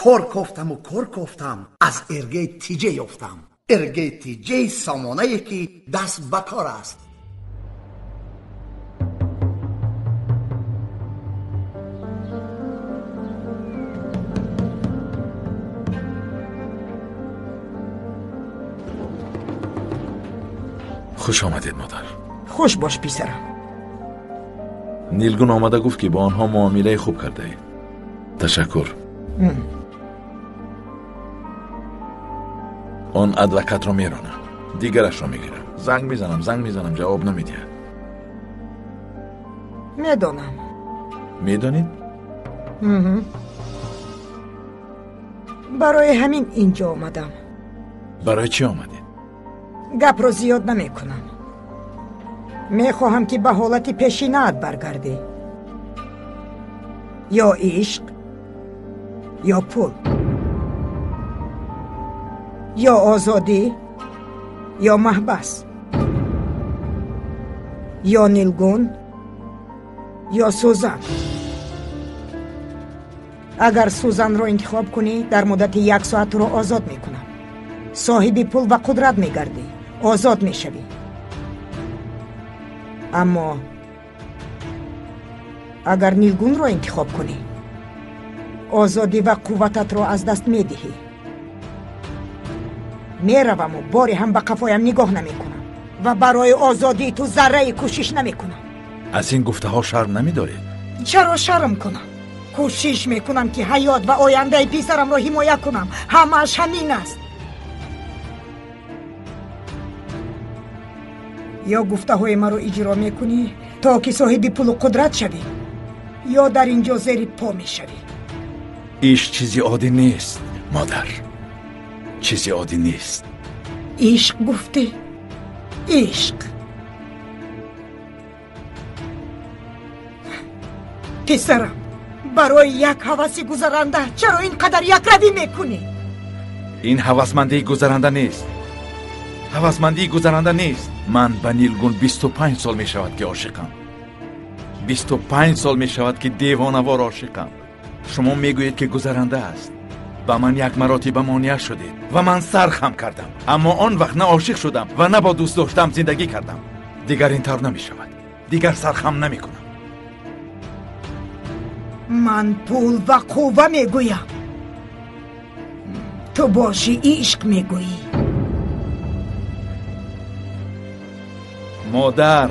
Кор кофтаму кор кофтам, аз РГ ТЖ ёфтам. РГ ТЖ сомонае ки даст ба кор аст. Хуш омадед, модар. Хуш бош, писарам. Нилгун омада гуфт, ки бо онҳо муомилаи хуб кардаед. Ташаккур. Он адвокатро меронам, дигарашро мегирам. Занг мезанам, занг мезанам, ҷавоб намедиҳад. Медонам. Медонед? Барои ҳамин инҷо омадам. Барои чӣ омадед? Гапро зиёд намекунам. Мехоҳам, ки ба ҳолати пешинаат баргардӣ. Ё ишқ, ё пул, ё озодӣ, ё маҳбас, ё Нилгун, ё Сузан. Агар Сузанро интихоб кунӣ, дар муддати як соат туро озод мекунам. Соҳиби пул ва қудрат мегардӣ, озод мешавӣ. Аммо агар Нилгунро интихоб кунӣ, озодӣ ва қуввататро аз даст медиҳӣ. Мераваму боре ҳам ба қафоям нигоҳ намекунам ва барои озодии ту заррае кӯшиш намекунам. Аз ин гуфтаҳо шарм намедоред? Чаро шарм кунам? Кӯшиш мекунам, ки ҳаёт ва ояндаи писарамро ҳимоя кунам. Ҳамааш ҳамин аст. Ё гуфтаҳои маро иҷро мекунӣ, то ки соҳиби пулу қудрат шавӣ, ё дар ин ҷо зери по мешавӣ. Ишқ чизи оддӣ нест, модар. Чизи оддӣ нест. Ишқ гуфтӣ? Ишқ. Писарам, барои як ҳаваси гузаранда чаро ин қадар якравӣ мекунӣ? Ин ҳавасмандии гузаранда нест. Ҳавасмандии гузаранда нест. Ман ба Нилгун 25 сол мешавад, ки ошиқам. 25 сол мешавад, ки девонавор ошиқам. Шумо мегӯед, ки гузаранда аст. Ба ман як маротиба монеа шудед ва ман сар хам кардам. Аммо он вақт на ошиқ шудам ва на бо дӯст доштам зиндагӣ кардам. Дигар ин тавр намешавад. Дигар сархам намекунам. Ман пул ва қувва мегӯям. Ту боши ишқ мегӯӣ. Модар,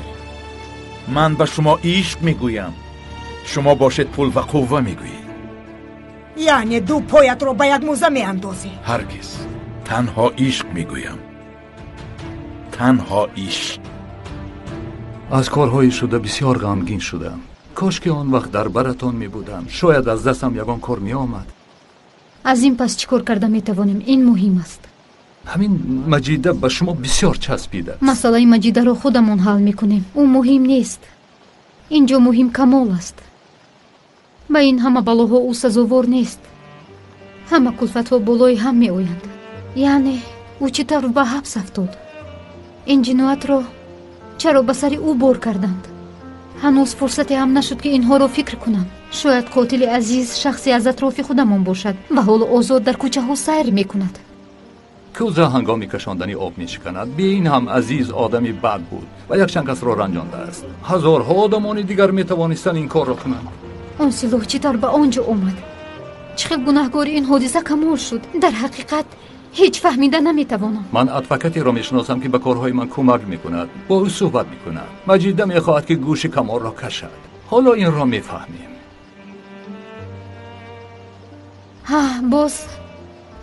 ман ба шумо ишқ мегӯям. Шумо бошед пул ва қувва мегӯед. Яъне ду поятро ба як мӯза меандозӣ? Ҳаргиз. Танҳо ишқ мегӯям. Танҳо ишқ. Аз корҳои шуда бисёр ғамгин шудам. Кош ки он вақт дар баратон мебудам. Шояд аз дастам ягон кор меомад. Аз ин пас чӣ кор карда метавонем? Ин муҳим аст. Ҳамин Маҷида ба шумо бисёр часпидааст. Масъалаи Маҷидаро худамон ҳал мекунем. Ӯ муҳим нест. Инҷо муҳим Камол аст. Ба ин ҳама балоҳо ӯ сазовор нест. Ҳама кулфатҳо болои ҳам меоянд. Яъне ӯ чӣ тавр ба ҳабс афтод? Ин ҷиноятро чаро ба сари ӯ бор карданд? Ҳанӯз фурсате ҳам нашуд, ки инҳоро фикр кунам. Шояд қотили Азиз шахсе аз атрофи худамон бошад ва ҳоло озод дар кӯчаҳо сайр мекунад. Кӯза ҳангоми кашондани об мешиканад. Бе ин ҳам Азиз одами бад буд ва якчанд касро ранҷондааст. Ҳазорҳо одамони дигар метавонистанд ин корро кунанд. Он силоҳ чӣ тавр ба он ҷо омад? Чӣ хел гунаҳгори ин ҳодиса Камол шуд? Дар ҳақиқат ҳеҷ фаҳмида наметавонам. Ман адвокатеро мешиносам, ки ба корҳои ман кӯмак мекунад. Бо ӯ суҳбат мекунад. Маҷида мехоҳад, ки гӯши Камолро кашад. Ҳоло инро мефаҳмем. Ҳа, боз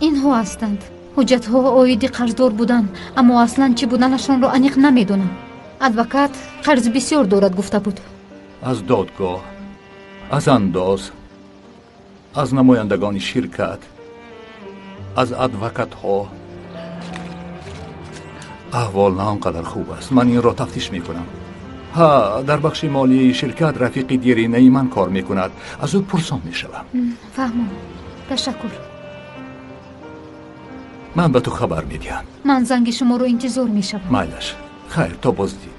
инҳо ҳастанд. Ҳуҷҷатҳо оиди қарздор будан, аммо аслан чӣ буданашонро аниқ намедонам. Адвокат қарзи бисёр дорад гуфта буд. Аз додгоҳ, аз андоз, аз намояндагони ширкат, аз адвокатҳо. Аҳвол на он қадар хуб аст. Ман инро тафтиш мекунам. Ҳа, дар бахши молияи ширкат рафиқи деринаи ман кор мекунад. Аз ӯ пурсон мешавам. Фаҳмам. Ташаккур. Ман ба ту хабар медиҳам. Ман занги шуморо интизор мешавам. Майлаш. Хайр, то боздид.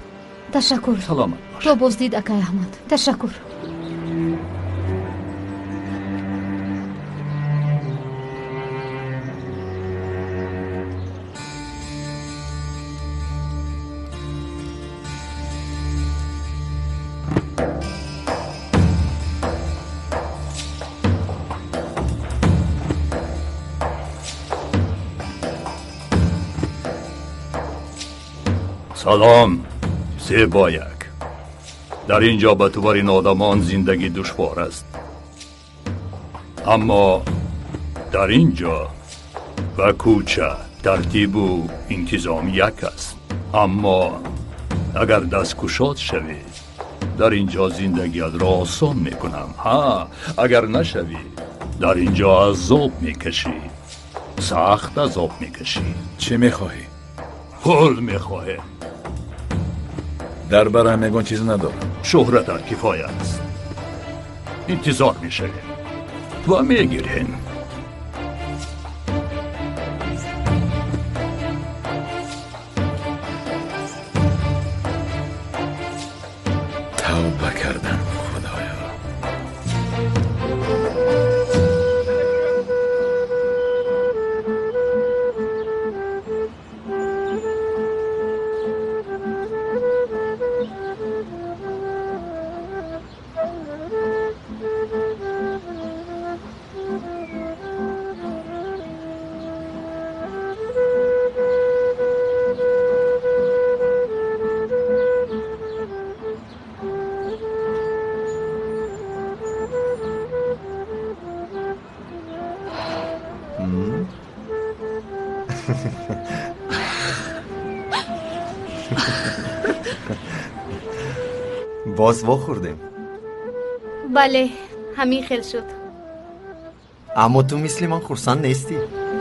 Ташаккур. Саломат бош. То боздид, акай Аҳмад. Ташаккур. Салом, зебояк. Дар ин ҷо ба туварин одамон зиндагӣ душвор аст. Аммо дар ин ҷо ва кӯча тартибу интизом як аст. Аммо агар дасткушод шавӣ, дар ин ҷо зиндагиатро осон мекунам. Ҳа, агар нашавӣ, дар ин ҷо азоб мекашӣ. Сахт азоб мекашӣ. Чӣ мехоҳӣ? Пул мехоҳем. Дар барам ягон чиз надорам. Шӯҳратат кифоя аст. Интизор мешавем ва мегирем. Тавба кардам, Худоё. Боз вохӯрдем. Бале, ҳамин хел шуд. Аммо ту мисли ман хурсанд нестӣ,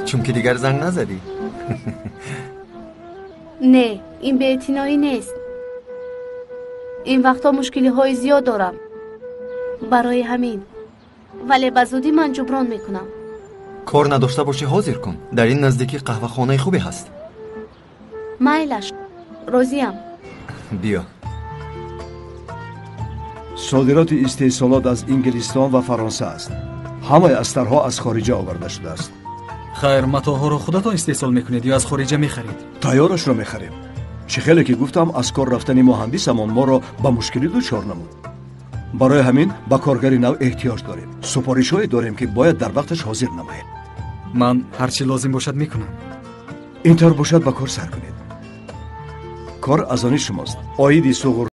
чунки дигар занг назадӣ. Не, ин беэътиноӣ нест. Ин вақтҳо мушкилиҳои зиёд дорам. Барои ҳамин. Вале ба зудӣ ман ҷуброн мекунам. Кор надошта бошӣ, ҳозир кун. Дар ин наздикӣ қаҳвахонаи хубе ҳаст. Майлаш, розиям. Биё. Содироти истеҳсолот аз Инглистон ва Фаронса аст. Ҳамаи астарҳо аз хориҷа оварда шудааст. Хайр, матоъҳоро худатон истеҳсол мекунед ё аз хориҷа мехаред? Тайёрашро мехарем. Чӣ хеле ки гуфтам, аз кор рафтани муҳандисамон моро ба мушкилӣ дучор намуд. Барои ҳамин ба коргари нав эҳтиёҷ дорем. Супоришҳое дорем, ки бояд дар вақташ ҳозир намоем. Ман ҳар чӣ лозим бошад мекунам. Ин тавр бошад, ба кор сар кунед. Кор аз они шумост. Оиди суғур